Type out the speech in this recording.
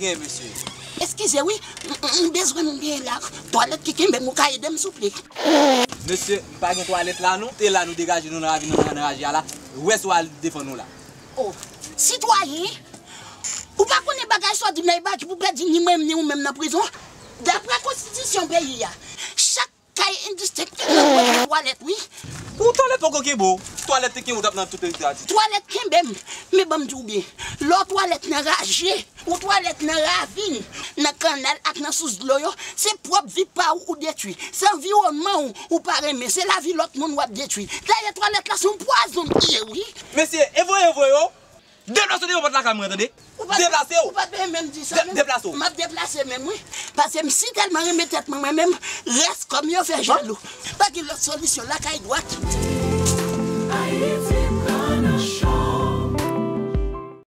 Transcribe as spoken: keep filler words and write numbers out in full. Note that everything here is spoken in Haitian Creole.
Gen, mesye. Eskize wi, m, m, m bezwen m gen la. Twalèt ki kenbe m, ou ka ede m souple? Mesye, m pa gen twalèt la non. Te la nou degaje nou nan ravin nan, nan raje a la. Rès ou al defann ou la. Oh, sitwayen, ou pa konnen bagay sa w di m nan e bagay ki pou pèdi ni mwen ni ou menm nan prizon? Daprè konstitisyon peyi a, chak kay endistri gen dwa gen twalèt, wi. Ou twalèt poko kenbe w. Twalèt te kenbe w t ap nan tout peyi Ayiti. Twalèt kenbe m, men ban m di w byen. Lè w twalèt nan raje, ou twalèt nan ravin, nan kannal ak nan sous dlo yo, se pwòp vi pa w ou detwi. Se anviwònman w ou pa renmen. Se lavi lòt moun w ap detwi. Dayè twalèt la se yon pwazon li ye, wi. Mesye, e voye voye w. Deplase w devan pòt lakay mwen, tande? Deplase w. Ou pa t menm di sa, non? Deplase w. M ap deplase menm, wi. Paske m si tèlman renmen tèt mwen, mwen menm, rès kò m yo fè jalou. Pa gen lòt solisyon, lakay dwat.